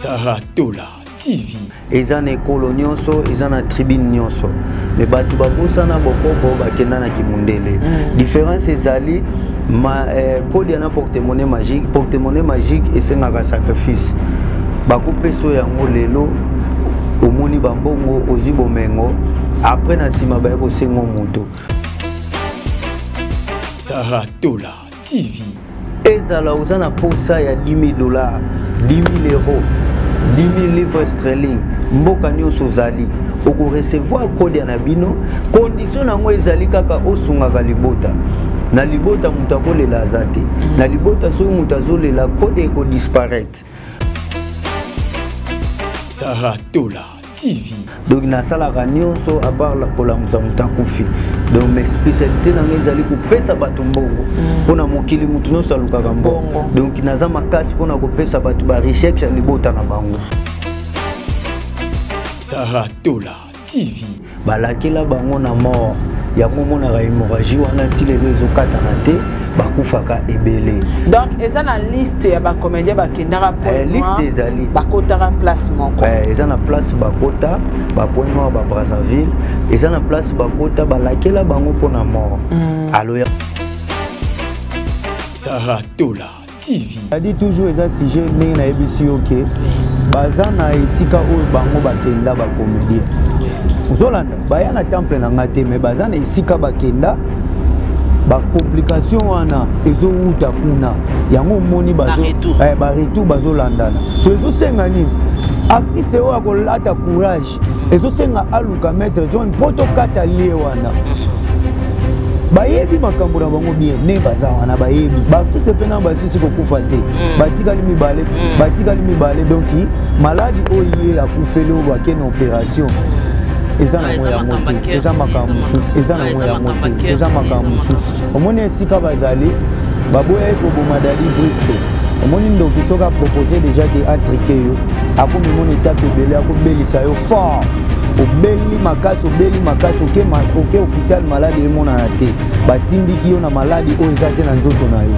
Sarah Tola TV. Eza na ekolo nyonso, eza na tribune nyonso, mais bato babosana bokoko, bakenda na kimundele. Différence ezali ma, kodia na porte-monnaie magique. Porte-monnaie magique esengaka sacrifice. Bakopesa oyo yango lelo, omoni bambongo, ozwi bomengo, après na nsima baye kosenga moto. Sarah Tola TV. Ezala oza na posa ya 10 000 $, 10 000 euros, 10 000 livres sterling, mboka nyonso ozali, okorecevoir kodia na bino. Condition nango ezali kaka osungaka libota. Na libota moto akolela aza te. Na libota soki moto azolela, kodia ekodisparaître. Sarah Tola TV. Donc nasalaka nyonso à part kolamusa moto akufi. Donc mais spécialité na ngai ezali kopesa bato mbongo, mpona mokili moto nyonso alukaka mbongo. Mbongo. Donc naza makasi mpona kopesa bato barecherche ya libota na bango. Sarah Tola TV. Balakela bango na mort, yango omonaka hémorragie wana ti lelo ezokatana te, bakufaka ebele. Donc eza na liste ya bacomédien bakendaka Eh, liste ezali. Bakotaka place moko. Eh, eza na place bakota bapoint noir, ba Brazzaville, eza na place bakota, balakela bango mpona mort. Alo ya Sarah Tola TV. Adi toujours eza sujet ndenge nayebisi yo ke baza na esika oyo bango bakenda. Bacomédien ozolanda, baya na temple na nga te, mais baza na esika bakenda. Bacomplication wana ezowuta kuna, yango omoni baretour bazolandana. So ezosenga nini? Artiste oyo akolata courage, ezosenga aluka maître John mpo tokata lie wana. Bayebi makambo na bango bien nde baza wana, bayebi. Baartiste mpe na basisi kokufa te, batikali mibale, batikali mibale. Donc maladi oyo ye akufeli, oyo bakende opération, eza nango yango te, eza makambo mosusu, eza nango yango te, eza makambo mosusu. Omoni esika bazali, baboya ye koboma Dadi Brusque. Omoni ndoki, soki apropose déjà ke atriquer yo, akomimona etape ebele, akobelisa yo fort, obeli makasi, obeli makasi, oke hôpital, maladi emonana te, batindiki yo na maladi oyo eza te na nzoto na yo.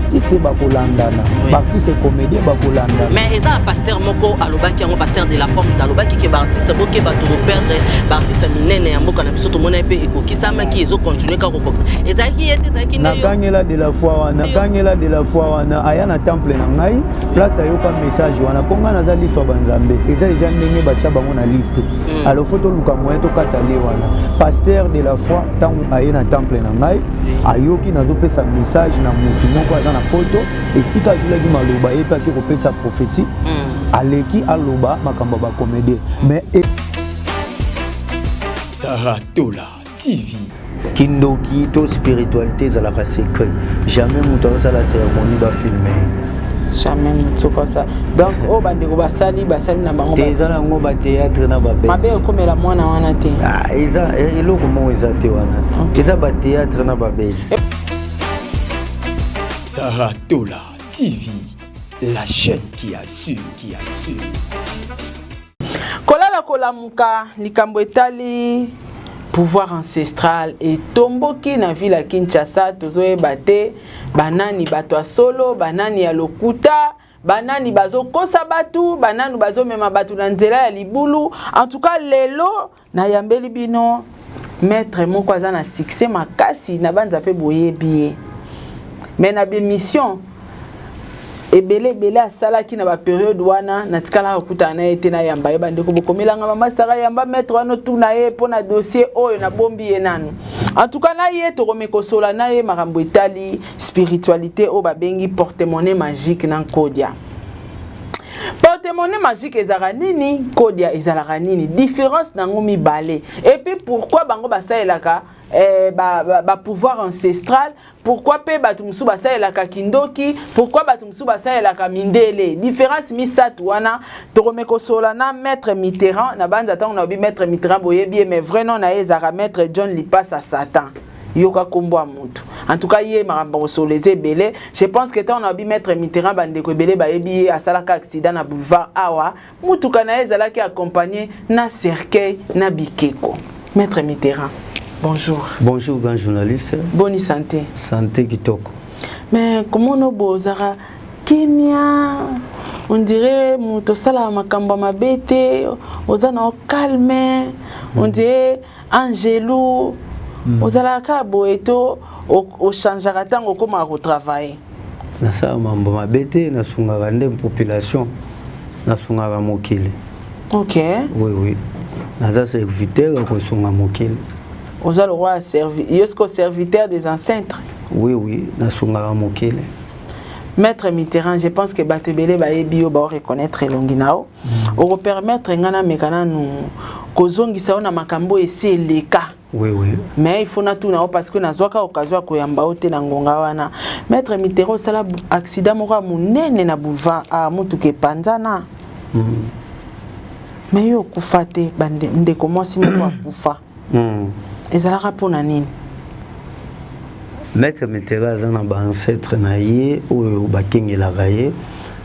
Artiste bakolandana, baartiste comédien bakolandana. Mais eza na pasteur moko alobaki yango, pasteur de la forme alobaki ke baartiste bokeba, tokoperdre baartiste minene ya mboka na biso. Tomona mpe ekokisamaki, ezocontinue kaka kokokisa. Ezalaki ye te, ezalaki nde yo. Nakangela de la foi wana, nakangela de la foi wana, aya na temple na ngai, place ayoka message wana, mpo ngai naza liso ya banzambe. Eza deja ndenge batya bango na liste. Alors faut toluka moyen tokata le wana. Pasteur de la foi, ntango aye na temple na ngai, ayoki nazopesa message na motu moko aza na poto, esika azwilaki maloba, ye mpe ake kopesa prophétie, aleki aloba makambo ya bacomédien, mais Sarah Tola TV. Kindoki to spiritualité ezalaka secret. Jamais moto azosala cérémonie bafilme. Jamais moto soko asala. Donc oyo bandeko basali, basali na bango. Te, eza nango bathéâtre na mabe. Babese. Ekomela mwana wana te. Ah, eza eloko moko eza te wana, eza bathéâtre na babese. Sarah Tola TV. La chaîne qui assure, qui assure. Kolala kolamuka, likambo etali pouvoir ancestral etomboki na ville ya Kinshasa. Tozoyeba te banani bato ya solo, banani ya lokuta, banani bazokosa bato, banani bazomema bato na nzela ya libulu. En tout cas lelo nayambeli bino maître moko aza na succès makasi na banza mpe boyebi ye, mais na bémission ebele ebele asalaki na bapériode wana, natikalaka kokutana na ye te. Nayamba ye, bandeko bokomelanga mama Sara, yamba maître wana, otuna ye mpo na dossier oyo nabombi ye nanu. En tout cas na ye tokomi kosola na ye makambo etali spiritualité oyo babengi porte-monnaie magique na nkodia. Porte-monnaie magique ezalaka nini? Kodia ezalaka nini? Différence nango mibale, et puis pourquoi bango basalelaka ba pouvoir ancestral? Pourquoi mpe bato mosusu basalelaka kindoki? Pourquoi bato mosusu basalelaka mindele? Différence misato wana tokomi kosola na maître Mitterrand na banza. Ntango nayobi maître Mitterrand, boyebi ye, mais vrai nom na ye ezalaka maître John Lipasa Satan. Yoka nkombo ya motu. En tout cas ye makambo kosolo eza ebele. Je pense que ntango nayobi maître Mitterrand, bandeko ebele bayebi ye. Asalaka accident na boulevard awa, mutuka na ye ezalaki accompagné na cercueil na bikeko. Maître Mitterrand, bonjour. Bonjour, grand journaliste. Boni santé? Santé kitoko. Mais komona bozaka kimia, On dirait moto osalaka makambo ya mabe te, oza na calme, on dirait angelu. Ozalaka kaka boye to ochangeaka ntango okomaka kotravailler? Nasala mambo mabe te, nasungaka nde population, nasungaka mokili. Oui, naza serviteur ya kosunga mokili. Oza le roi servi yo siko serviteur des ancêtres? Oui, nasungaka mokili. Maître Mitterrand, je pense que bato ebele bayebi yo, baoreconnaître elongi na yo. Okopermettre ngai nameka nanu kozongisa yo na makambo esi eleka. Oui. Mais il faut natuna yo parce que nazwaka occasion ya koyamba yo te na ngonga wana. Maître Mitterrand, osala accident moko ya monene na boulevard, a motuka epanzana. Mais yo okufa te, ndeko mwasi moko akufa. Ezalaka mpona nini? Maître Mitterrand aza na baancêtre na ye oyo bakengelaka ye,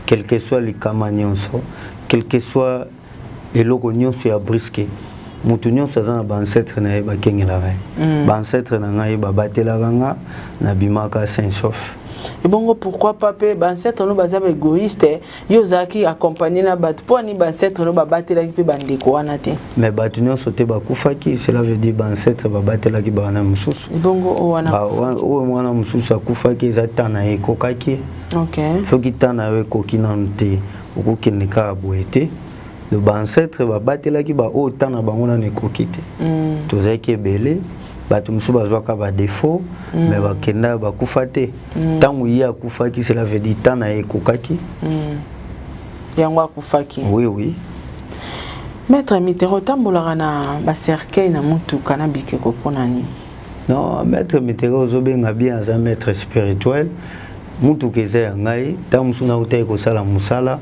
quel que soit likama nyonso, quel que soit eloko nyonso ya brusque. Moto nyonso aza na baancêtre na ye bakengelaka ye. Baancêtre na ngai babatelaka nga, nabimaka sain sauf. Ebongo pourquoi pas mpe baancêtre no baza baégoïste? Yo ozalaki accompagné na bato, mpo ani baancêtre no babatelaki mpe bandeko wana te? Mais bato nyonso te bakufaki, cela veut dire baancêtre babatelaki bana mosusu. Ebongo oyo wana? Oyo mwana mosusu akufaki, eza temps na ye ekokaki. Soki temps na yo ekoki nanu te, okokende kaka boye te. Le baancêtre babatelaki baoyo temps na bango nanu ekoki te. Tozalaki ebele, bato mosusu bazwaka badéfaut, mais bakenda, bakufa te. Ntango ye akufaki, cela veut dire temps na ye ekokaki. Yango akufaki. Oui. Maître Mitterrand, otambolaka na bacercueil na motuka na bikeko, mpona nini? Non, maître Mitterrand, ozobenga bien, aza maître spirituel. Mutuka eza ya ngai. Ntango mosusu nautaki kosala mosala,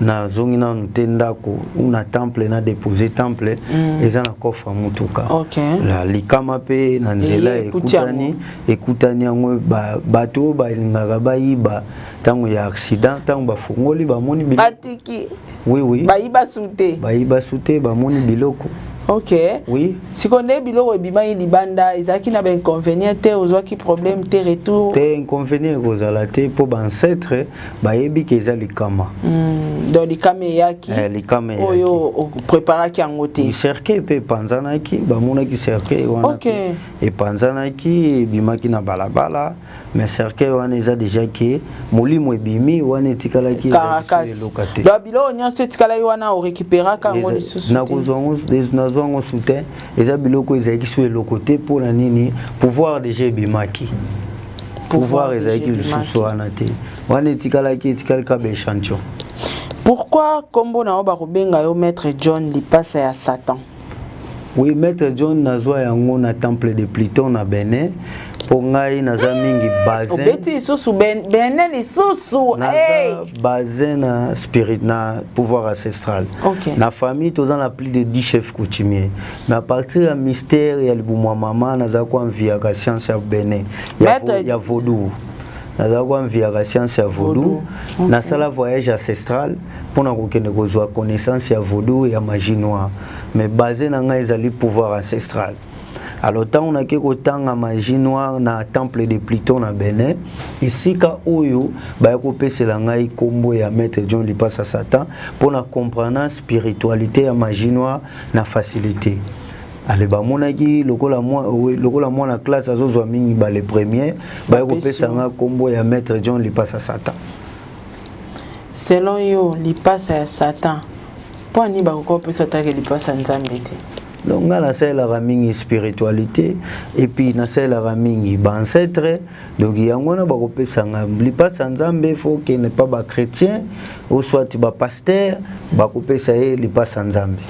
nazongi nanu te ndako ou na temple, na dépose temple, eza na coffre ya mutuka. La likama mpe na nzela Eye, ekuti. Ekutani yango bato oyo balingaka bayiba ntango ya accident, ntango bafungoli, bamoni biloko. Batiki. Oui. Bayiba su te. Bayiba su te, bamoni biloko. Oui. Sikoyo nde biloko ebimaki libanda, ezalaki na bainconvénient te? Ozwaki problème te retour? Te, inconvénient ekozala te, mpo baancêtre bayebi ke eza likama. Donc likama eyaki. Eh, likama eyaki. Oyo opreparaki yango te. Cercueil mpe epanzanaki, bamonaki cercueil wana mpe epanzanaki, ebimaki na balabala. Mais cercueil wana eza déjà ke molimo ebimi, wana etikalaki eza lisusu Caracas eloka te. Donc biloko nyonso etikalaki wana, orécupéraka yango lisusu te? Nakozwa yango, nazwa yango su te. Eza biloko ezalaki so eloko te. Mpona nini? Pouvoir déjà ebimaki, pouvoir ezalaki lisusu wana te. Wana etikalaki, etikali ka baéchantillon. Pourquoi nkombo na yo bakobenga yo Maître John Lipasa ya Satan? Oui, Maître John, nazwa yango na temple de Pluton na Benin, mpo ngai naza mingi basin. Obeti lisusu Benin lisusu. Naza hey! basé na spirit, na pouvoir ancestral. Na famille toza na plus de 10 chefs coutumiers, mais à partir ya mystère ya libumu ya mama, naza koenviaka science ya Benin ya, ya vaudou. Naza koenviaka science ya vaudou. Nasala voyage ancestral mpona kokende kozwa connaissance ya vaudou, ya magie noire, mais base na ngai ezali pouvoir ancestral. Alors ntango nake kotanga magie noire na temple de Pluton na Benin, esika oyo baya kopesela ngai nkombo ya Maître John Lipasa Satan, mpona comprendre spiritualité ya magie noire na facilité. Ale bamonaki lokola lokola mwana classe azozwa mingi bale premier, baya kopesa nga nkombo ya Maître John Lipasa Satan. Selon yo, lipasa ya Satan, mpo ani bakoki kopesa take lipasa ya Nzambe te? Donc nga nasalelaka mingi spiritualité et puis nasalelaka mingi baancêtre. Donc yango wana bakopesa nga lipasa Nzambe, faut okende pa bachrétien ou soit bapasteur, bakopesa ye lipasa Nzambe.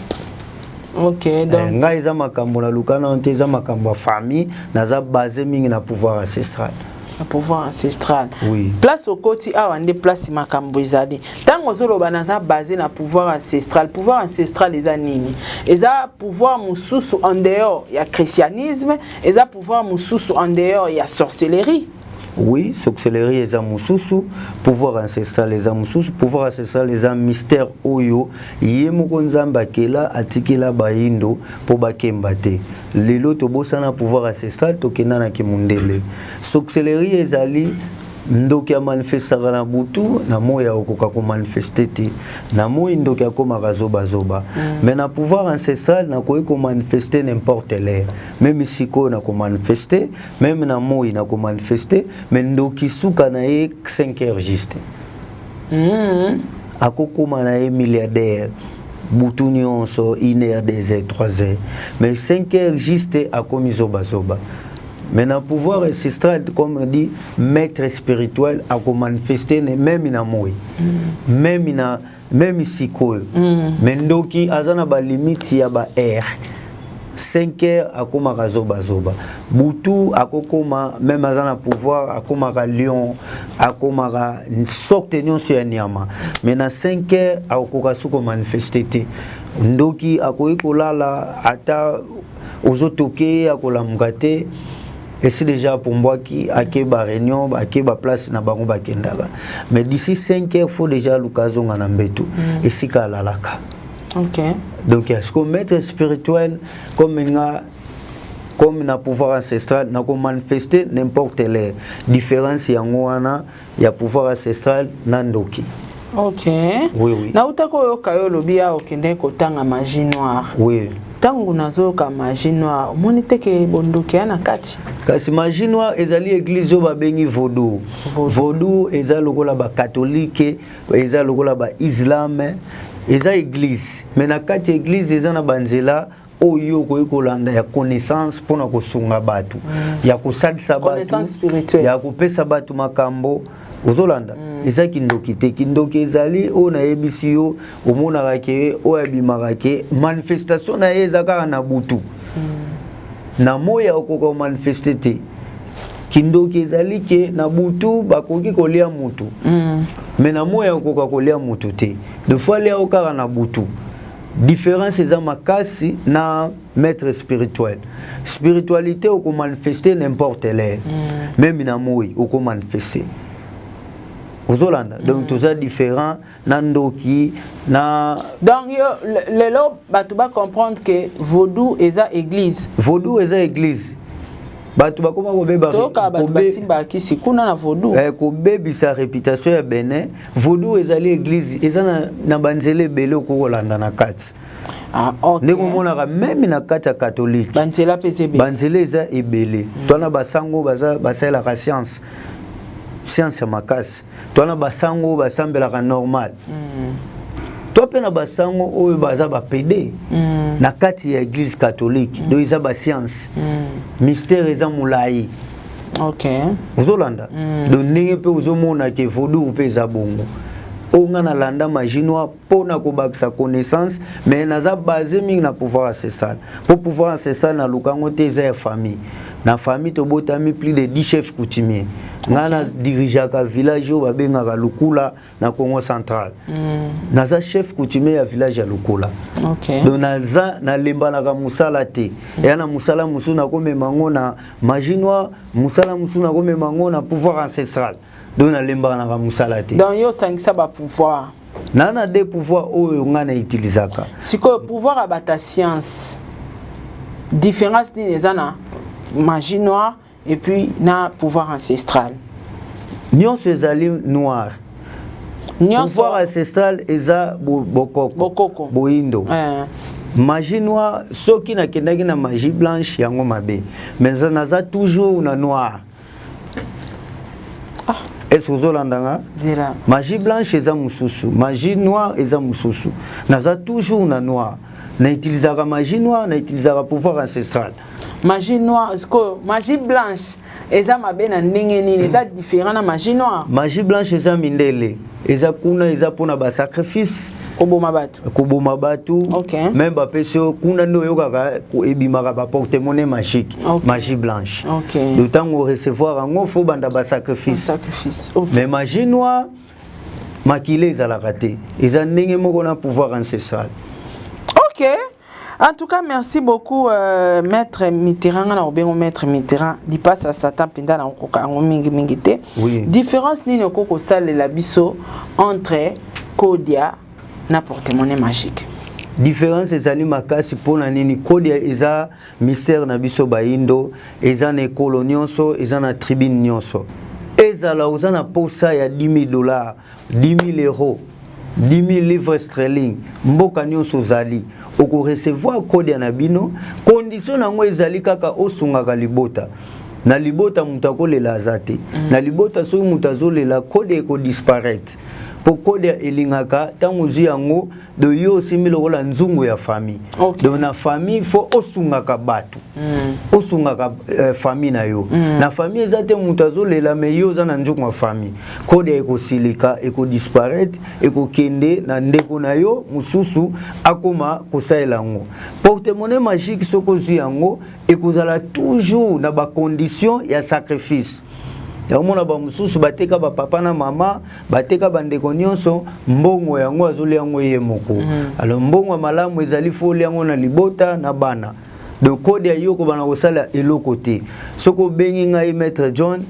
Ok, donc eh, ngai eza makambo naluka nano te, eza makambo ya famille. Naza base mingi na pouvoir ancestral. Na pouvoir ancestral. Oui. Place okoti awa nde place makambo ezali. Ntango ozoloba naza base na pouvoir ancestral, pouvoir ancestral eza nini? Eza pouvoir mosusu en dehors ya christianisme? Eza pouvoir mosusu en dehors ya sorcellerie? Oui, sorcellerie eza mosusu, pouvoir ancestral eza mosusu. Pouvoir ancestral eza mystère oyo ye moko Nzambe akela, atikela bayindo mpo bakemba te. Lelo tobosana pouvoir ancestral, tokenda na kimundele. Sorcellerie ezali Ndoki amanifestaka na butu, na moi akokoka komanifeste te. Na moi ndoki akomaka zobazoba. Mais na pouvoir ancestral nakoki komanifeste n'importe l'heure, même sikoyo nakomanifeste, même na moi nakomanifeste. Mais ndoki suka na ye 5 heures juste. Akokóma na ye milliardaire butu nyonso, 1 heure, 2 heures, 3 heures, mais 5 heures juste akomi zobazoba. Mais na pouvoir ancestral, comme on dit, maître spirituel akomanifeste même na moi, même na même sikoyo. Mais ndoki aza na balimite ya ba heure. 5 heures akomaka zobazoba. Butu akokoma, même aza na pouvoir, akomaka lion, akomaka sorte nyonso ya nyama, mais na 5 heures akokoka su komanifeste te. Ndoki akoki kolala, ata ozotoke ye, akolamuka te. Esi déjà apumbwaki, ake baréunion, ake baplace na bango bakendaka. Mais d'ici 5 heures, faut déjà aluka azonga na mbeto esika alalaka. Donc est-ce que maître spirituel comme nga, comme na pouvoir ancestral, nakomanifeste n'importe l'heure. Différence yango wana ya pouvoir ancestral na ndoki. Oui. Nauta koyoka yo olobi awa okendeki kotanga magie noire. Oui. Ntango nazoyoka magie noire, omoni te ke bondoki ya na kati? Kasi magie noire ezali église oyo babengi vaudou. Vaudou. Vaudou eza lokola bacatholique, eza lokola baislam, eza église. Mais na kati ya église eza na banzela oyo okoki kolanda ya connaissance mpona kosunga bato, ya kosalisa bato, Connaissance spirituelle. ya kopesa bato makambo ozolanda. Eza kindoki te. Kindoki ezali oyo nayebisi yo, omonaka ke oyo abimaka ke manifestation na ye eza kaka na butu, na moi okoka komanifeste te. Kindoki ezali ke na butu bakoki kolia mutu, mais na moi okoka kolia mutu te. De fois alia yo kaka na butu. Différence eza makasi na maître spirituel. Spiritualité, okomanifeste n'importe l'heure, même na moi okomanifeste, ozolanda. Donc toza différent na ndoki na Donc yo lelo bato bacomprendre ke vaudou eza église. Vaudou eza église. Bato bakoma kobeba Toyoka bato basimbaka kisi kuna na vaudou. Kobebisa réputation ya Benin. Vaudou ezali église, eza na banzela ebele okoki kolanda na kati. Ndenge omonaka même na kati ya catholique, Banzela mpe eza ebele. Banzela eza ebele. To wana basango baza basalelaka science, science ya makasi. To wana basango oyo basambelaka normal. To mpe na basango oyo baza bapédés na kati ya église catholique. Donc eza bascience, mystère eza molai. Ozolanda. Donc ndenge mpe ozomona ke vaudou mpe eza bongo. Oyo nga nalanda magie noire mpo na kobakisa connaissance, mais naza base mingi na pouvoir ancestral, mpo pouvoir ancestral naluka yango te, eza ya famille. Na famille tobotami plus de 10 chefs coutumiers. Ngai na dirigeaka village oyo babengaka Lukula na Congo Central. Naza chef coutumier ya village ya Lukula. Donc naza nalembanaka mosala te. Eya na mosala mosusu nakomema yango na magie noire, mosala mosusu nakomema yango na pouvoir ancestral. Donc nalembanaka mosala te. Donc yo osangisa bapouvoir. Naa na deux pouvoir oyo ngai na utilisaka. Sikoyo pouvoir ya bato ya science, différence nini eza na magie noire et puis na pouvoir ancestral? Nyonso ezali noir. Nyonso. Pouvoir ancestral eza bokoko. Bokoko. Boyindo. Magie noire, soki nakendaki na magie blanche, yango mabe, mais naza toujours na noir. Est ce ozolanda nga? Zela. Magie blanche eza mosusu, magie noire eza mosusu. Naza toujours na noir, nautilisaka magie noire, nautilisaka pouvoir ancestral. Magie noire, sikoyo magie blanche eza mabe na ndenge nini? Eza différent na magie noire? Magie blanche eza mindele, eza kuna, eza mpona basacrifice. Koboma bato. Koboma bato. Même bapesi yo kuna nde oyokaka ebimaka baporte-monnaie magique. Magie blanche, donc ntango recevoir yango, faut banda basacrifice. Sacrifice, ok. Mais magie noire, makila ezalaka te, eza ndenge moko na pouvoir ancestral. Ok, en tout cas merci beaucoup, maître Mitterrand. Nga na kobengo maître Mitterrand, lipasa ya Satan mpenza na kokoka yango mingimingi te. Différence nini okoki kosalela biso entre kodia na porte-monnaie magique? Différence ezali makasi. Mpona nini? Kodia eza mystère na biso bayindo, eza na ekolo nyonso, eza na tribune nyonso. Ezala oza na posa ya 10 000 dollars, 10 000 euros, 10 000 livres sterling, mboka nyonso ozali, okorecevoir kodia na bino. Condition nango ezali kaka osungaka libota. Na libota moto akolela aza te. Na libota soki moto azolela, kodia ekodisparaître, mpo kodia elingaka ntango ozwi yango, donc yo osimbi lokola nzungu ya famille. Donc na famille faut osungaka bato, osungaka famille na yo. Na famille eza te moto azolela, mais yo oza na nzungu ya famille, kodia ekosilika, ekodisparaître, ekokende na ndeko na yo mosusu akoma kosalela yango. Porte-monnaie magique, soki ozwi yango, ekozala toujours na bacondition ya sacrifice. Yango bamosusu bateka bapapa na mama, bateka bandeko nyonso, mbongo yango azolia yango ye moko. Alors mbongo ya malamu ezali faut olia yango na libota, na bana. Donc kodia yo kobana kosala eloko te. Soki obengi ngai Maître John,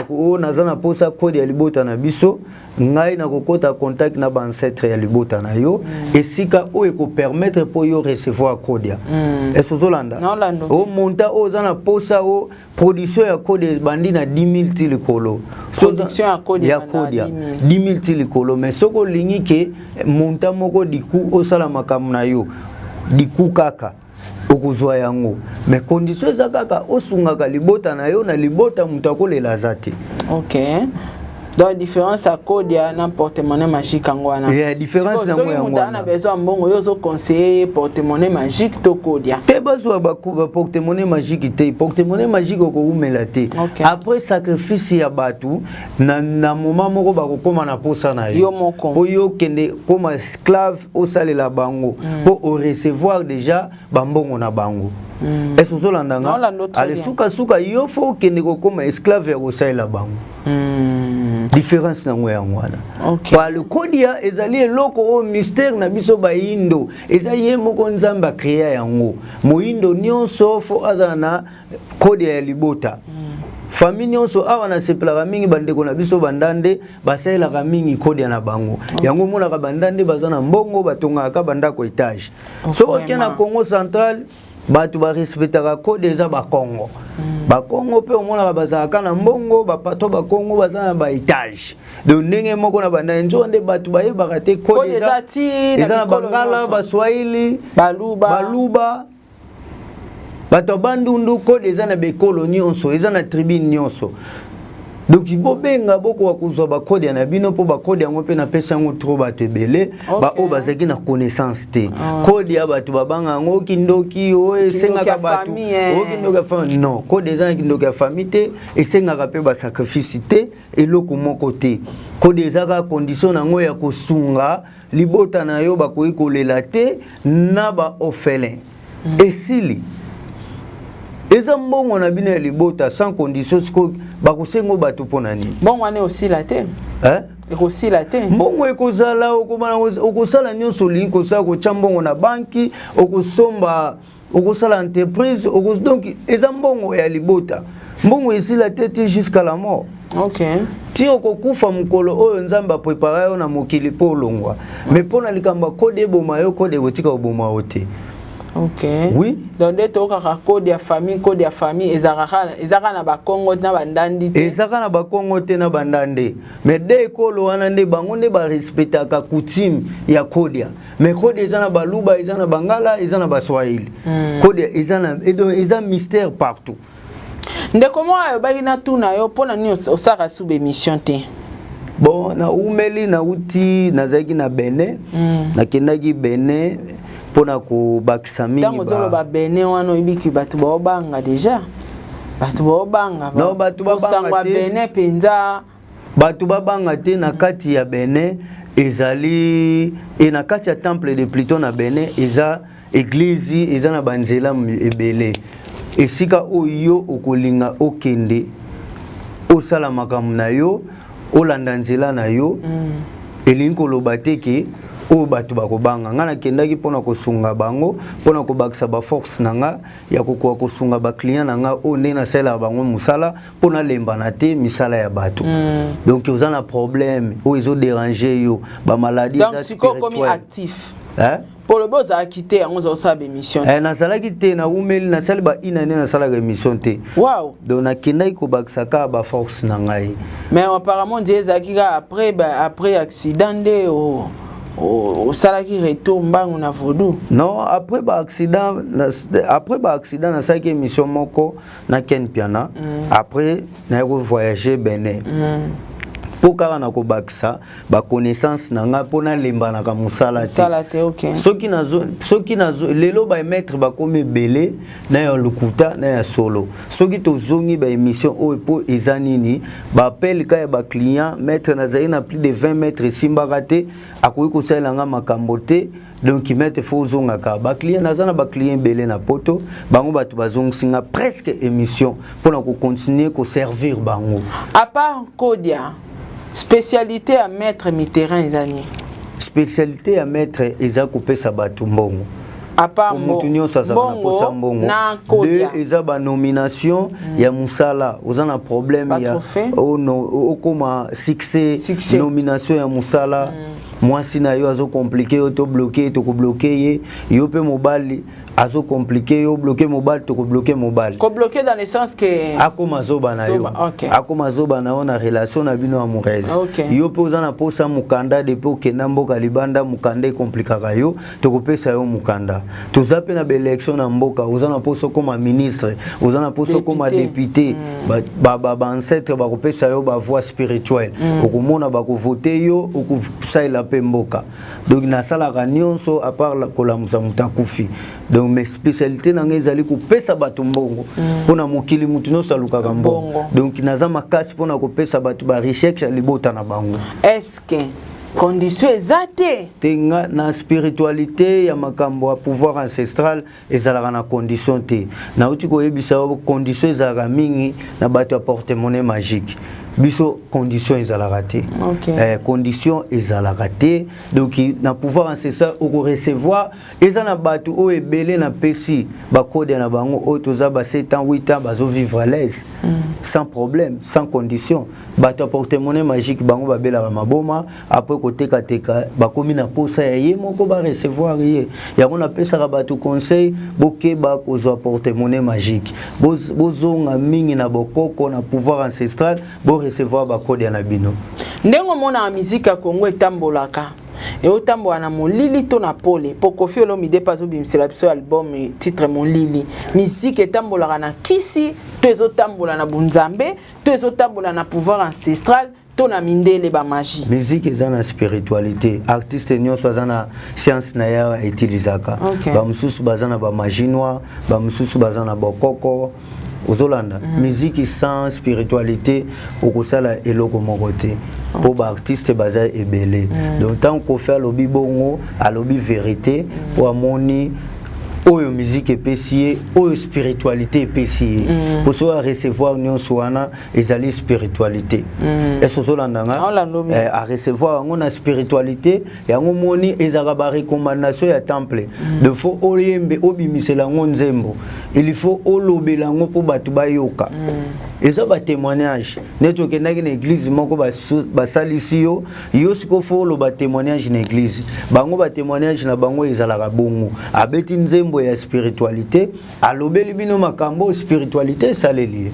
oyo naza na posa kode ya libota na biso, ngai nakokɔta contact na baancêtre ya libota na yo, esika oyo ekopermettre mpo yo recevoir kodia. Ese ozolanda? Naolanda. O montant oyo oza na posa, o production ya kode ebandi na 10 000 ti likolo. Production ya kode ya ebanda na kodia 10 000. 10 000 ti likolo. Mais soki olingi ke montant moko diku osala makambo na yo diku kaka, okozwa yango, mais condition eza kaka osungaka libota na yo. Na libota moto akolela aza te. Ok, donc différence ya kodia na porte-monnaie magique yango wana. Yeah, différence Sikoyo, yango soki yango moto aza na wana. besoin ya mbongo, yo ozoconseille ye porte-monnaie magique to kodia? Te, bazwa baporte-monnaie magique te. Porte-monnaie magique okowumela te. Après sacrifice ya bato, na moment moko bakokóma na posa na Yo yo moko. Mpo yo okende koma esclave, osalela bango mpo orecevoir déjà bambongo na bango. Ese ozolanda nga? Naolanda très Ale bien. Sukasuka yo faut okende kokóma esclave ya kosalela bango. Différence nango yango wana. Pale kodia ezali eloko oyo mystère na biso bayindo, eza ye moko Nzambe akrea yango. Moyindo nyonso faut azala na kodia ya libota, famille nyonso. Awa nasepelaka mingi bandeko na biso bandande basalelaka mingi kodia na bango. Yango omonaka bandande baza na mbongo, batongaka bandako étage. Soki oke na Congo Central, bato barespectaka kode eza Bakongo. Bakongo mpe omonaka bazalaka na mbongo, bapato Bakongo baza na baétage. Donc ndenge moko na bandande, nzoka nde bato bayebaka te Kode kode eza ti na eza na bikolo Bangala, nyonso. Baswahili, Baluba. Baluba, bato ya Bandundu. Kode eza na bekolo nyonso, eza na tribune nyonso. Donc bobenga, bokoka kozwa bakode na bino, mpo bakode yango mpe napesa yango trop bato ebele baoyo bazalaki na connaissance te. Kode ya bato babanga yango kindoki oyo esengaka ya bato famille, eh. oyo kindoki ya famille. Non, kode eza na kindoki ya famille te, esengaka mpe basacrifice te, eloko moko te. Kode eza kaka condition nango ya kosunga libota na yo, bakoki kolela te na baorphelin. Esili, eza mbongo na bino ya libota sans condition. Sikoyo bakosenga bato mpo na nini? Mbongo wana osila te. Eh? Ekosila te. Mbongo ekozala, okosala nyonso olingi kosala, kotya mbongo na banki, okosomba, okosala entreprise, donc eza mbongo ya libota. Mbongo esila te ti jusqu'à la mort. Ti okokufa mokolo oyo Nzambe aprépara yo na mokili mpo olongwa. Mais mpo na likambo ya kode eboma yo, kode ekotika koboma yo te. Oui. Donc nde tokaka code ya famille, code ya famille ezalaka na Bakongo na Bandandi te? Ezaka na Bakongo te, na Bandande. Mais de ekolo wana nde bango nde barespectaka coutume ya kodia. Mais kode eza na Baluba, eza na Bangala, eza na Baswahili. Kode eza na et donc eza mystère partout. Ndeko moko ayobaki na tuna yo mpo na nini osalaka sub émission te. Bon, naumeli, nauti, nazalaki na Benin. Nakendaki Benin mpona kobakisa mingi. Ntango ozoloba Benin wana, oyebiki bato baobanga déjà, bato baobanga. Non, bato babanga Kosangwa te. Benin mpenza. Bato babanga te. Na kati ya Benin ezali e na kati ya temple de Pluton na Benin, eza église, eza na banzela ebele. Esika oyo yo okolinga okende osala makambo na yo, olanda nzela na yo. Elingi koloba te ke oyo bato bakobanga. Ngai nakendaki mpona kosunga bango, mpona kobakisa baforce na nga ya kokoka kosunga baclient na nga oyo ndenge nasalelaka bango mosala, mpo nalembana te misala ya bato. Donc oza na problème oyo ezodérange yo, bamaladi Donc eza sikoyo okomi spirituel. actif? Hein? Mpo lobi ozalaki te, yango ozosala baémission. Eh, nazalaki te, nawumeli, nasali ba une année nasalaka émission te. Donc nakendaki kobakisa kaka baforce na ngai. Mais apparemment nde ezalaki kaka après, après accident nde osalaki retour mbangu na vaudou. Non, après baaccident nasalaki émission moko na Ken Piana. Après naye kovoyage Benin mpo kaka na kobakisa baconnaissance na ngai, mpo nalembanaka mosala te. Soki nazo lelo, bamaître bakomi ebele, na ya lokuta na ya solo. Soki tozongi baémission oyo, mpo eza nini, baappel ka ya baclient: "Maître, nazali na plus de 20 mètres, esimbaka te, akoki kosalela nga makambo te." Donc maître, faut ozongaka. Baclient, naza na baclient ebele na Poto, bango bato bazongisi nga presque émission mpona kocontinue koservir bango. À part kodia, spécialité ya maître Mitterrand eza nini? Spécialité ya maître eza kopesa bato mbongo. Motu nyonso azalaka na posa mbongo. De eza banomination ya mosala. Oza na problème ya okóma succès, nomination ya mosala. Mwasi na yo azocompliquer yo, tobloquer, tokobloquer ye. Yo mpe mobali azocompliquer yo, bloquer mobali, tokobloquer mobali. Kobloquer dans le sens que Akóma zoba na yo, akóma zoba na yo na relation na bino amoureuse. Yo mpe oza na posa mokanda, depuis okenda mboka libanda, mokanda ekomplikaka yo, tokopesa yo mokanda. Toza mpe na baélection na mboka, oza na posa okóma ministre, oza na posa okóma député, baancêtre bakopesa yo bavoix spirituelle, okomona bakovote yo, okosalela mpe mboka. Donc nasalaka nyonso à part kolamusa moto akufi. Donc mais spécialité na ngai ezali kopesa bato mbongo, mpona mokili motu nyonso alukaka mbongo. Donc naza makasi mpona kopesa bato barecherche ya libota na bango. Est-ce que condition eza te? Te, nga na spiritualité ya makambo ya pouvoir ancestral ezalaka na condition te. Nauti koyebisa yo, condition ezalaka mingi na bato ya porte-monnaie magique. Biso condition ezalaka te. Condition ezalaka te. Donc na pouvoir ancestral okorecevoir, eza na bato oyo ebele napesi bakode na bango oyo toza ba 7 ans, 8 ans, bazovivre à l'aise, sans problème, sans condition. Bato ya porte-monnaie magique, bango babelaka maboma, après kotekateka, bakomi na posa ya ye moko barecevoir ye. Yango napesaka bato conseil: bokeba kozwa porte-monnaie magique, bozonga mingi na bokoko, na pouvoir ancestral, borecevoir bakode na bino. Ndenge omonaka miziki ya Kongo etambolaka, eotambola na molili to na pole? Mpo Kofi Olomide mpe azobimisela biso album titre Molili. Miziki etambolaka na kisi to ezotambola na bunzambe to ezotambola na pouvoir ancestral to na mindele, bamagie? Musique eza na spiritualité. Artiste nyonso aza na science na ye autilisaka. Bamosusu baza na bamagie noire, bamosusu baza na bokoko. Ozolanda, musique sans spiritualité okosala eloko moko te, mpo baartiste baza ebele. Donc ntango Kofi alobi bongo, alobi vérité, mpo amoni oyo musique epesi ye, oyo spiritualité epesi ye, mpo soki arecevoir nyonso wana ezali spiritualité. Ese ozolanda nga? Aolanda. Eh, arecevoir yango na spiritualité. Yango moni ezalaka barecommandation ya temple de faut oyembe, obimisela yango nzembo, il faut olobela yango mpo bato bayoka. Eza batémoignage neti okendaki na église moko, basalisi yo, yo sikoyo faut oloba témoignage na église. Bango batémoignage na bango ezalaka bongo: abeti nzembo ya spiritualité, alobeli bino makambo oyo spiritualité esaleli ye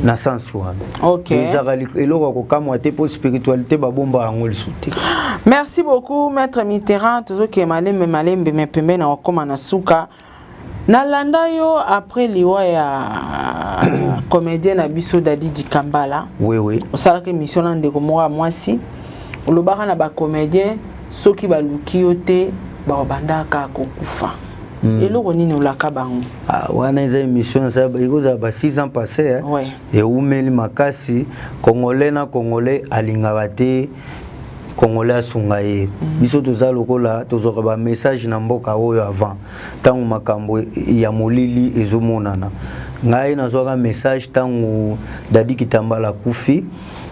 na sens wana. Ezalaka eloko ya kokamwa te, mpo spiritualité babomba yango lisusu te. Merci beaucoup, maître Mitterrand. Tozokende malembe malembe, me pembeni na kokóma na suka. Nalanda yo après liwa ya comédien na biso Dadi Dikambala. Oui. Osalaka émission na ndeko moko ya mwasi, olobaka na bacomédien soki baluki yo te, bakobandaka kokufa. Eloko nini olaka bango? Ah, wana eza émission ekozala ba 6 ans passé, eh? Ouais. Ewumeli makasi. Congolais na congolais alingaka te congolais asunga ye. Biso toza lokola tozwaka bamessage na mboka oyo avant, ntango makambo ya molili ezomonana. Ngai nazwaka message ntango Dadi Kitambala akufi: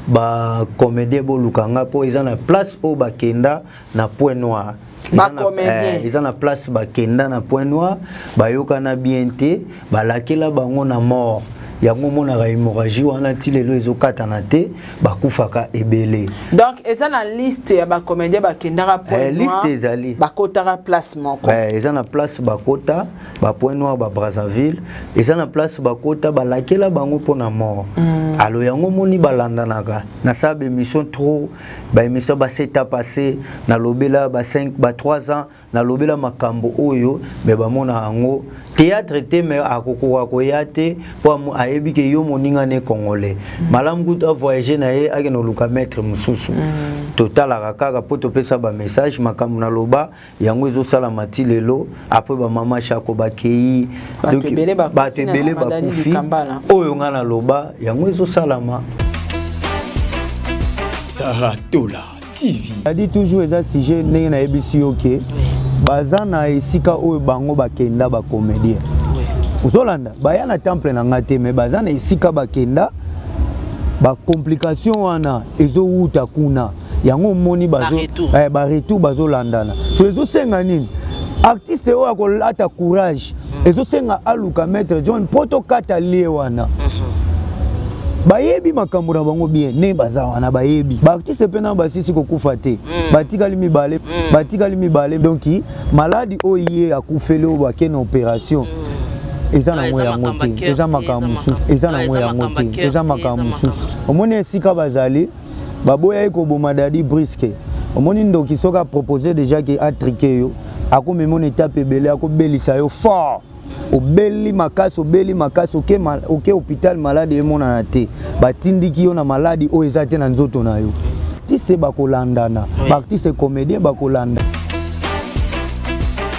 bacomédien boluka nga, mpo eza na place oyo bakenda na Point Noir. Bacomédien. Eza na place bakenda na Point Noir, bayokana bien te, balakela bango na mort. Yango omonaka hémorragie wana ti lelo ezokatana te, bakufaka ebele. Donc eza na liste ya bacomédien bakendaka point Eh, liste noir, ezali. Bakotaka place moko. Eh, eza na place bakota bapoint noir, ba Brazzaville, eza na place bakota, balakela bango mpona mort. Alo yango omoni balandanaka. Nasala baémission trop, baémission ba 7 ans passé nalobela, ba 5, ba 3 ans nalobela makambo oyo. Me bamona yango théâtre te, me akokoka koya te mpo ayebi ke yo moninga ne congolais. Malamu kutu avoyage na ye, akende koluka maître mosusu. Totalaka kaka mpo topesa bamessage. Makambo naloba yango ezosalama ti lelo. Après bamama Shako bakei, bato ebele bakufi. Bato na ebele nsima Dani bakufi. Dikambala. Oyo nga naloba yango ezosalama. Saratola TV. Adi toujours eza sujet ndenge nayebisi yo ke baza na esika oyo bango bakenda, bacomédien ozolanda, baya na temple na nga te, me baza na esika bakenda, bacomplication wana ezowuta kuna. Yango omoni Baretour. Eh, baretour bazolandana. So ezosenga nini? Artiste oyo akolata courage, ezosenga aluka maître John mpo tokata lie wana. Bayebi makambo na bango bien ndenge baza wana, bayebi baartiste mpe na basisi kokufa te. Batikali mibale, batikali mibale. Donc maladi oyo ye akufeli, oyo bake na opération, eza Ah, nango eza yango makambo ya te. cœur Eza te, makambo eza mosusu. makambo- Eza Ah, nango eza yango makambo ya te, cœur eza te, makambo eza mosusu. makambo. Omoni esika bazali, baboyaki koboma Dadi Briske. Omoni ndoki soki apropose déjà ke atrike yo, akomema na étape ebele, akobelisa yo fort, obeli makasi, obeli makasi, oke, oke hôpital, maladi emonana te, batindiki yo na maladi oyo eza te na nzoto na yo. Artiste bakolandana. Baartiste comédien bakolanda.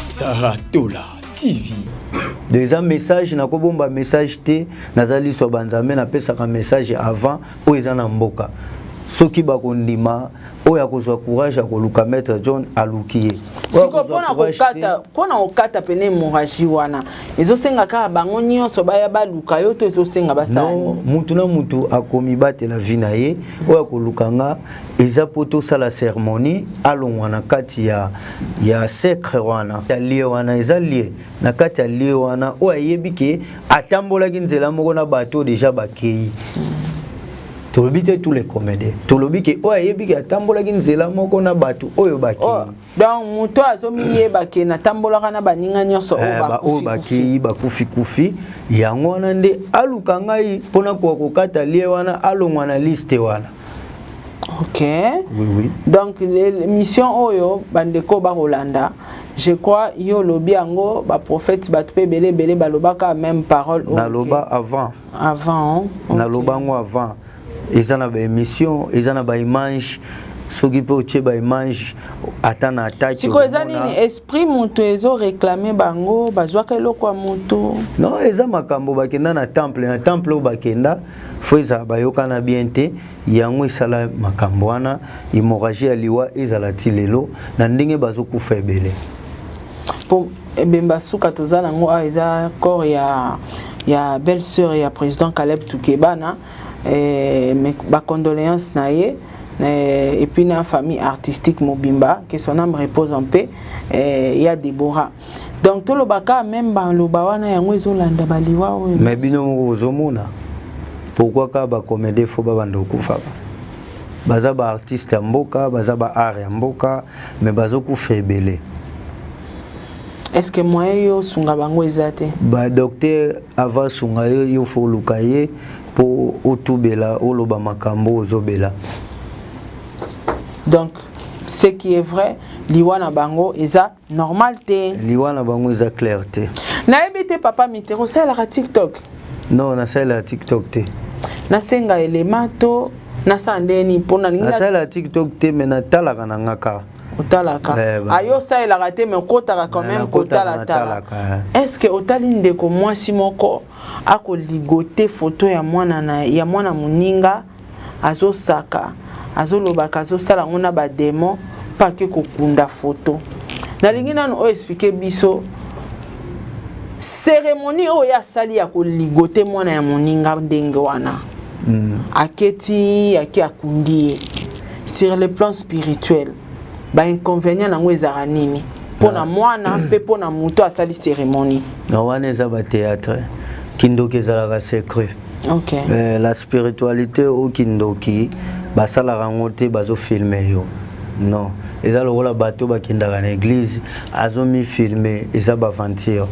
Saratola TV. Donc eza message, nakobomba message te. Naza liso ya banzambe, napesaka message avant. Oyo eza na mboka, soki bakondima, oyo akozwa courage ya koluka maître John, aluki ye. Oyo Sikoyo akozwa mpona courage te, kokata, mpona kokata pene hémorragie wana, ezosenga kaka bango nyonso baya baluka yo to ezosenga basala Non, nini? Mutu na mutu akomibatela vie na ye. Oyo akoluka nga eza mpo tosala cérémonie, alongwa na kati ya secret wana, ya lie wana. Eza lie na kati ya lie wana, oyo ayebi ke atambolaki nzela moko na bato oyo déjà bakei. Tolobi te tous les comédiens, tolobi ke oyo ayebi ke atambolaki nzela moko na bato oyo bakei. Oh, donc moto azomiyeba ke natambolaka na baninga nyonso oyo Eh, oyo bakufi. Bakei, bakufi kufi, yango wana nde aluka ngai mpona koka kokata lie wana, alongwa na liste wana. Oui. Donc mission oyo bandeko bakolanda, je crois yo olobi yango, baprophète, bato mpe ebele ebele balobaka même parole oyo. Naloba avant. Avant, hein? Ok. Naloba yango avant. Eza na baémission, eza na baimage. Soki mpe otie baimage ata na ataki. Sikoyo eza nini? Esprit moto ezoréclame bango, bazwaka eloko ya moto? Non, eza makambo bakenda na temple. Na temple oyo bakenda, fo ezala bayokana bien te. Yango esala makambo wana, hémorragie ya liwa ezala ti lelo na ndenge bazokufa ebele. Po ebemba suka toza nango awa eza corps ya belle sœur ya président Caleb Tukebana. Eh, bacondoléance na ye eh, et puis na famille artistique mobimba, que son âme repose en paix. Eh, ya Déborah, donc tolobaka même baloba wana, yango ezolanda baliwa oyo. Mais bino moko bozomona pourquoi kaka bacomédie fo babanda kokufaka. Baza baartiste ya mboka, baza baart ya mboka, mais bazokufa ebele. Est ce que moyen yo osunga bango eza te? Badocteur ava asunga yo, yo fo oluka ye mpo otubela, oloba makambo ozobela. Donc ce qui est vrai, liwa na bango eza normal te. Liwa na bango eza clair te. Nayebi te, papa Mitero, osalelaka TikTok? Non, nasalela TikTok te. Nasenga elema to nasala ndeni mpona nalingi Nasalela TikTok te, me natalaka na nga kaka. Otalaka? Eh, ayo osalelaka te, mais okotaka quand même? Nakotaka, kotalatala. Natalaka, eh. Est ce que otali ndeko mwasi moko akoligote foto ya mwana na ya mwana moninga, azosaka, azolobaka, azosala yango na badémon mpo ake kokunda foto? Nalingi nanu oyo explike biso cérémonie oyo asali ya koligote mwana ya moninga ndenge wana. Aketi ake akundi ye. Sur le plan spirituel, bainconvénient nango ezalaka nini mpo na mwana mpe mpo na moto asali cérémonie? Na wana eza bathéâtre. Kindoki ezalaka secret. Okay. La spiritualité oyo kindoki basalaka yango te, bazofilme yo, non. Eza lokola bato bakendaka na église, azomifilme, eza baventure.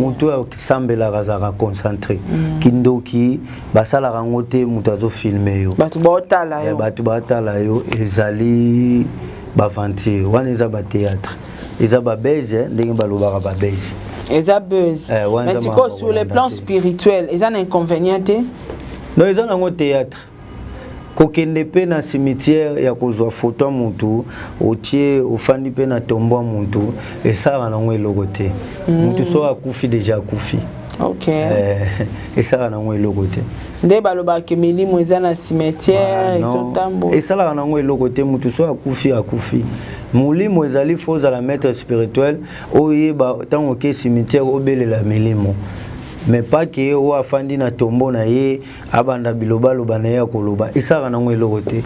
Motu oyo asambelaka azalaka concentré. Kindoki basalaka yango te, moto azofilme yo. Bato baotala yo. Bato baotala yo, ezali baventure wana, eza bathéâtre, eza babuzz, ndenge balobaka babuzz. Eza buzz. Mais sikoyo, sur le plan spirituel, eza na inconvénient te? Non, eza nango théâtre. Kokende mpe na cimetière ya kozwa foto ya motu, otie, ofandi mpe na tombo ya motu, esalaka nango eloko te. Motu soki akufi, déjà akufi. Esalaka nango eloko te. Nde balobaka milimo eza na cimetière, ezotambola. Esalaka nango eloko te. Motu soki akufi, akufi. Molimo ezali, faut ozala maître spirituel, oyeba ntango oke cimetière, obelela milimo, mais pas ke oyo afandi na tombo na ye, abanda bilobaloba na ye ya koloba. Esalaka nango eloko te.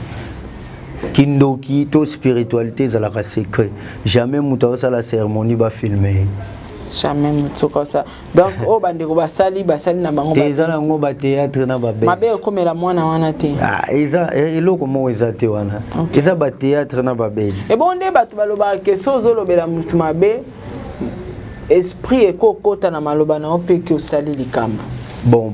Kindoki to spiritualité ezalaka secret. Jamais moto azosala cérémonie, bafilme ye. Jamais moto soki osala. Donc oyo bandeko basali, basali na bango. Te, eza nango bathéâtre na babuzz. Mabe ekomela mwana wana te? Ah, eza eloko moko eza te wana. Eza bathéâtre na babuzz. Ebongo nde bato balobaka ke so ozolobela motu mabe, esprit ekokota na maloba na yo mpe ke osali likambo. Bon,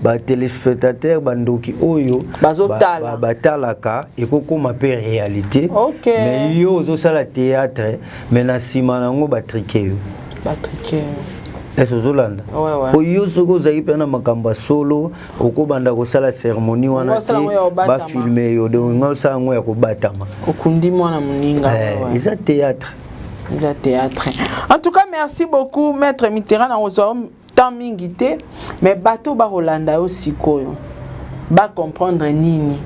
batéléspectateur, bandoki oyo bazotala. Batalaka, ekokóma mpe réalité. Mais yo ozosala théâtre, mais na nsima nango batriquer yo. Batriquer. Ese ozolanda? Ouais. Po yo soki ozali mpe na makambo ya solo, okobanda kosala cérémonie wana Osala te yango ya kobatama. Bafilme yo, donc nga osala yango ya kobatama. Okundi mwana moninga. Eza théâtre. Eza théâtre. En tout cas, merci beaucoup, maître Mitterrand. Na kozwa temps mingi te, mais bato bakolanda yo sikoyo, bacomprendre nini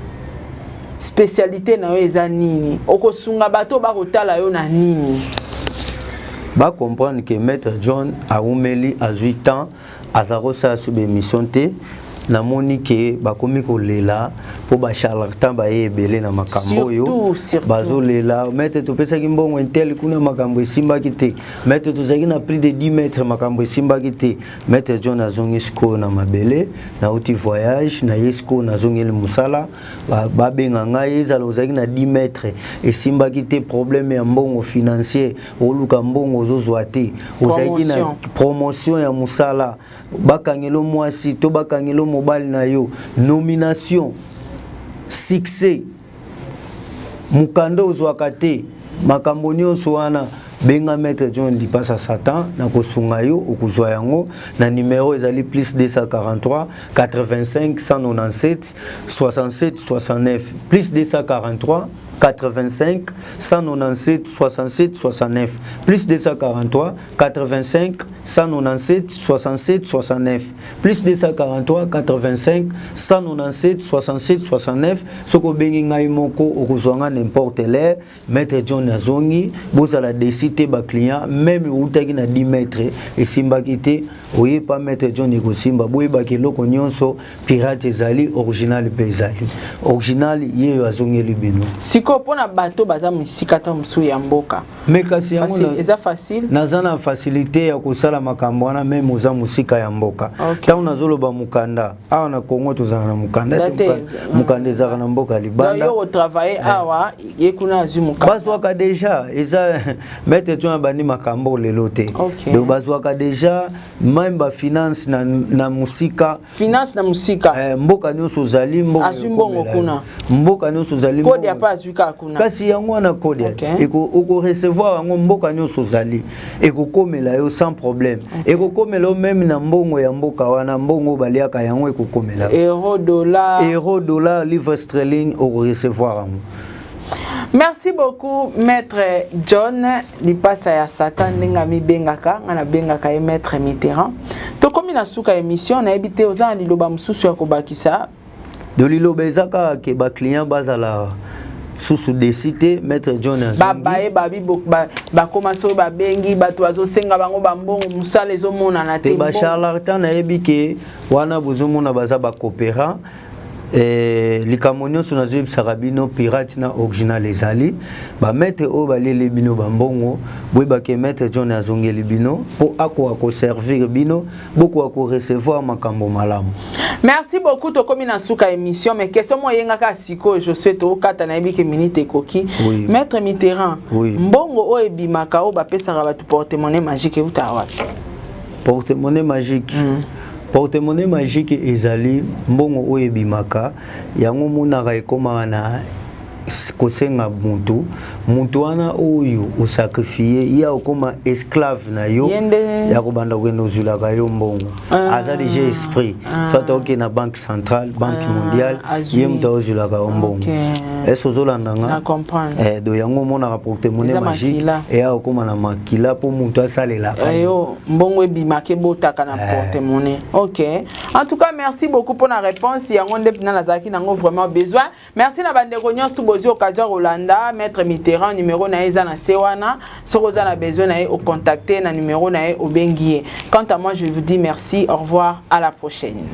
spécialité na yo eza nini, okosunga bato bakotala yo na nini? Bacomprendre ke maître John awumeli, azwi temps, aza kosala so baémission te. Namoni ke bakomi kolela mpo bacharlatan baye ebele na makambo oyo. Surtout, surtout. Bazolela: maître, topesaki mbongo un tel kuna, makambo esimbaki te. Maître, tozalaki na plus de 10 mètres, makambo esimbaki te. Maître John azongi sikoyo na mabele. Nauti voyage, naye sikoyo, nazongeli mosala. Babenga ngai, ezala ozalaki na 10 mètres, esimbaki te, problème ya mbongo financier, oluka mbongo, ozozwa te, ozalaki na Promotion. promotion ya mosala, bakangelo mwasi to bakangelo mobali na yo, nomination, succès, mokanda ozwaka te, makambo nyonso wana, benga maître John Lipasa Satan na kosunga yo. Okozwa yango na numero ezali plus 243 85 197 67 69, plus 243 85 197 67 69, plus 243 85 197 67 69, plus 243 85 197 67 69. Soki obengi ngai moko, okozwa nga n'importe l'heure. Maître John azongi, bozala déçus te. Baclient, même outaki na 10 mètres, esimbaki te, oyepa maître John, ekosimba. Boyebaki eloko nyonso pirate ezali, original mpe ezali. Original ye oyo azongeli bino. Sikoyo, mpona bato baza misika ta mosusu ya mboka? Mais kasi yango Eza facile? Naza na facilité ya kosala makambo wana, même oza mosika ya mboka. Ntango nazoloba mokanda, awa na Congo tozala na mokanda te. Mokanda ezalaka na mboka ya libanda. Yo otravaille awa, ye kuna azwi mokanda. Bazwaka déjà. Eza maître John abandi makambo lelo te. Donc bazwaka déjà même bafinance na mosika. Finance na mosika. Mboka nyonso ozali. Azwi mbongo kuna. Mboka nyonso ozali. Kode apa azwi kaka kuna. Kasi yango wana kode, okorecevoir yango mboka nyonso ozali, ekokomela yo sans problème. Ekokomela yo même na mbongo ya mboka wana, mbongo baliaka yango, ekokomela. Euro, dollar. Euro, dollar, livre sterling, okorecevoir yango. Merci beaucoup, maître John Lipasa ya Satan, ndenge amibengaka, nga nabengaka ye maître Mitterrand. Tokomi na suka émission. Nayebi te, oza na liloba mosusu ya kobakisa? De liloba eza kaka ke baclient bazala susu déçus te. Maître John. Babaye babi bakóma, soki babengi bato, bazosenga bango bambongo, mosala ezomonana te. Bacharlatan, nayebi ke wana bozomona baza bacoopérant. Likambo nyonso nazoyebisaka bino, pirate na original ezali. Bamaître oyo baleli bino bambongo, boyebake maître John azongeli bino mpo akoka koservir bino, bokoka korecevoir makambo malamu. Merci beaucoup. Tokomi na suka émission, mais question mo eyengaka sikoyo, je souhaite okata, nayebi ke minute ekoki. Oui. Maître Mitterrand, Oui. mbongo oyo ebimaka, oyo bapesaka bato porte-monnaie magique, eutaka wapi? Porte-monnaie magique, porte-monnaie magique ezali mbongo oyo ebimaka. Yango omonaka ekomaka na kosenga mutu, mutu wana oyo osacrifier ye, akokoma esclave na yo. Ye nde- Ya kobanda kokende ozwilaka yo mbongo. Aza déjà esprit, soit okende na Banque centrale, Banque mondiale, azwi. Ye moto aozwilaka yo mbongo. Ese ozolanda nga? Na comprendre. Do yango omonaka porte-monnaie Eza magique makila. Eya kokóma na makila mpo moto asalelaka yo. Yo mbongo ebimaka, ebotaka na porte-monnaie. Ok, en tout cas merci beaucoup mpona réponse. Yango nde mpena nazalaki nango vraiment besoin. Merci na bandeko nyonso tu bozwi occasion ya kolanda maître Mitterrand. Numéro na ye eza na se wana. Soki oza na besoin na ye, ocontacte na numéro na ye, obengi ye. Quant à moi, je vous dis merci, au revoir, à la prochaine.